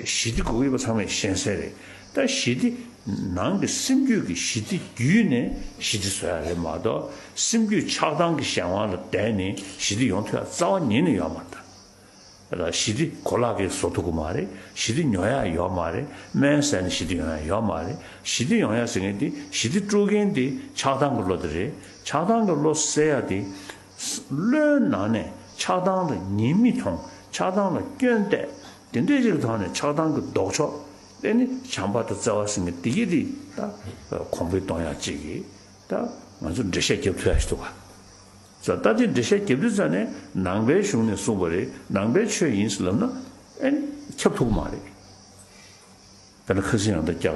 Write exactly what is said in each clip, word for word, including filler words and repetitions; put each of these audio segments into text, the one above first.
ཞི་བདེ་དགོས་ཀྱི་ཡོད་པ་ཚང་མས་ཤེས་གསལ་རེད། ད་ཞི་བདེ་ནང་གི་སེམས་རྒྱུད་ཀྱི་ཞི་བདེ་བརྒྱུད་ནས་ཞི་བདེ་བཟོ་ཡ་རེད་མ་གཏོགས། སེམས་རྒྱུད་ཆགས་སྡང་གི་གཞན་དབང་ལ་བརྟེན་ནས་ཞི་བདེ་ཡོང་ཐུབ་ཡ་རྩ་བ་ཉིད་ནས་ཡོད་མ་རེད། ད་ཞི་བདེ་གོ་ལག་གིས་བཟོ་ཐུབ་ཀྱི་མ་རེད། ཞི་བདེ་ཉོ་ཡ་ཡོད་མ་རེད། སྨན་ཟས་ནས་ཞི་བདེ་ཡོང་ཡ་ཡོད་མ་རེད། ཞི་བདེ་ཡོང་ཡ་ཟེར་མཁན་དེ་ཞི་བདེ་དཀྲུག་མཁན་དེ་ཆགས་སྡང་གི་བློ་དེ་རེད། ཆགས་སྡང་གི་བློ་སེལ་ཡ་དེ། བློའི་ནང་ནས་ཆགས་སྡང་ལ་ཉེས་དམིགས་མཐོང་། ཆགས་སྡང་ལ་སྐྱོན་བལྟས། དེ་འདྲའི་ཅིག་གི་ཐོག་ནས་ཆགས་སྡང་གི་ལྡོག་ཕྱོགས། དེ་ནི་བྱམས་པ་དང་བརྩེ་བ་ཟེར་མཁན་དེ་གི་དེ་ད་གོང་འཕེལ་གཏོང་ཡ་ཅིག་གིས་ད་ང་ཚོ་འགྲེལ་བཤད་རྒྱབ་ཐུབ་ཡ་ཞིག་འདུག་ག། ད་ལྟ་དེ་འགྲེལ་བཤད་རྒྱབ་དུས་ཙ་ནས་ནང་པའི་གཞུང་ནས་གསུངས་པ་རེད། ནང་པའི་ཆོས་ཡིན་ཟེར་ལབ་ན་ཨེ་ཁྱབ་ཐུབ་ཀྱི་མ་རེད། དཔེར་ན་ཁ་སང་ཡང་ད་རྒྱ་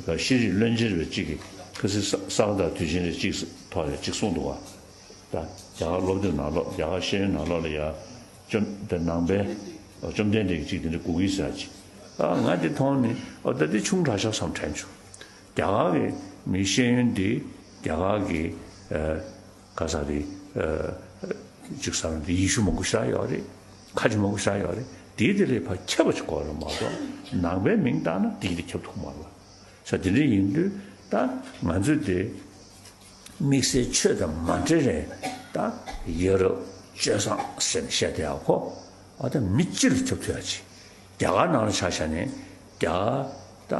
གར་ཤེས་རིག་བློན་ཆེན་རེད་པ་གཅིག་གིས། ཁ་སང་ས་ས་ག་ཟླ་དུས་ཆེན་རེད་གཅིག་ཐོག་ལ་གཅིག་གསུངས་འདུག་བ། ད་རྒྱ་གར་སློབ་དེབ་ནང་ལོགས། རྒྱ་གར་ཤེས་ཡོན་ནང་ལོགས་ལ་ཡ་བཅོམ་དེ་ནང་པའི་བཅོམ་ལྡན་འདས་ཀྱིས་གཅིག་དེ་འདྲ་གོ་གི་ཟེར་གཅིག། ཨ་ང་དེ་མཐོང་ནས་ཨོ་ད་དེ་ཆུང་དྲགས་ཤག་བསམ་དྲན་བྱུང་། རྒྱ་གར་གྱི་མི་ཤེས་ཡོན་འདི་རྒྱ་གར་གྱི་ཨ་ག་ས་རེད། ཨ་ཅིག་ས་རང་འདི་ཡེ་ཤུ་མང་པོ་ཞིག་ཡོད་རེད། ཁ་ཆེ་མང་པོ་ཞིག་ཡོད་རེད། དེའི་དེ་ལས་ཕར་ཁྱབ་པ་ཅིག་དགོས་རེད་མ་གཏོགས། ནང་པའི་མིང་བཏགས་ན་དེའི་དེ་ཁྱབ་ཐུབ་མ་རེད་བ། ས་དེ་འདྲ་ཡིན་དུས་ད་ང་ཚོས་དེ་དམིགས་བསལ་ཆོས་དང་མ་འབྲེལ་རེད། ད་ཡ་རབས་སྤྱོད་བཟང་ཟེར་ནས་བཤད་བསྡད་ཡ་ཁོ། ཨ་ད་མི་སྤྱི་ལ་ཁྱབ་ཐུབ་ཡ་ཅིག། རྒྱ་གར་ནང་ལ་ཆ་བཞག་ནས་རྒྱ་གར་ད་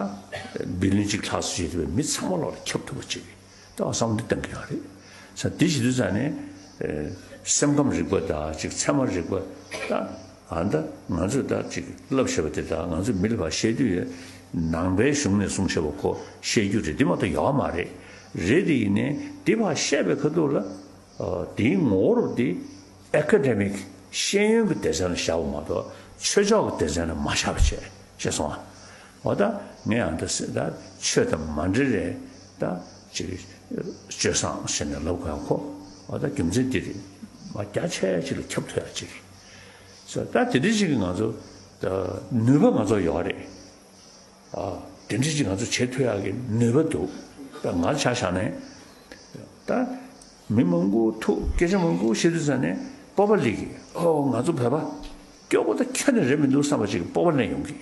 བི་ལིན་གཅིག་ལྷག་ཙམ་ཡོད་པའི་མི་ཚང་མ་ལོག་ལ་ཁྱབ་ཐུབ་པ་ཅིག་ད་བསམ་བློ་གཏང་གི་ཡོད་རེད། ས་དེ་བྱེད་དུས་ཙ་ནས་ཨེ་སེམས་ཁམས་རིག་པ་དང་ཅིག་ཚད་མ་རིག་པ་ད་ཨ་ད་ང་ཚོས་ད་ཅིག་བསླབ་བྱས་པ་དེ་དག་ང་ཚོས་མི་ལ་ཕར་བཤད་དུས་ཡོད། ནང་པའི་གཞུང་ནས་གསུངས་བྱས་པ་ཁོ་བཤད་རྒྱུ་རེད་དེ་མ་གཏོགས་ཡོད་མ་རེད། རེད་དེ་ཡིན་ནའི་དེ་ཕར་བཤད་པའི་ཁ་ཐུག་ལ། ཨ་དེའི་ངོ་བོར་དེ་ཨེ་ཀ་ཌེ་མིག་ཤེས་ཡོན་གྱི་སྡེ་ཚན་ལ་བཞག་པ་མ་གཏོགས་ཆོས་ཕྱོགས་ཀྱི་སྡེ་ཚན་ལ་མ་བཞག་པ་བྱས། ཤེས་སོང་ཨ། འོ་ད་ངས་ཡང་ད་ཟེར་ད་ཆོས་དང་མ་འབྲེལ་རེད། ད་ཅིག་སྤྱོད་བཟང་ཟེར་ནས་ལབ་དགོས་ཡ་ཁོ། འོ་ད་རྒྱུ་མཚན་འདི་རེད། མ་རྒྱ་ཆེ་ཅིག་ལ་ཁྱབ་ཐུབ་ཡ་ཅིག་རེད། ད་དེ་འདྲ་ཅིག་གིས་ང་ཚོ་ད་ནུས་པ་ང་ཚོ་ཡོད་རེད། ཨ་དེ་འདྲ་ཅིག་ང་ཚོ་བྱེད་ཐུབ་ཡག་གི་ནུས་པ་འདུག། ད་ང་ཆ་བཞག་ནས་ད་མི་མང་པོ་ཐུག་སྐད་ཆ་མང་པོ་བཤད་དུས་ཙ་ནས་སྤོབས་པ་སླེབས་ཀྱི། ཨོ་ང་ཚོ་བོད་པ་སྐྱོ་པོ་ད་ཁྱོན་ནས་རེད་མི་འདུག་བསམ་པ་ཅིག་སྤོབས་པ་སླེབས་ཡོང་གི།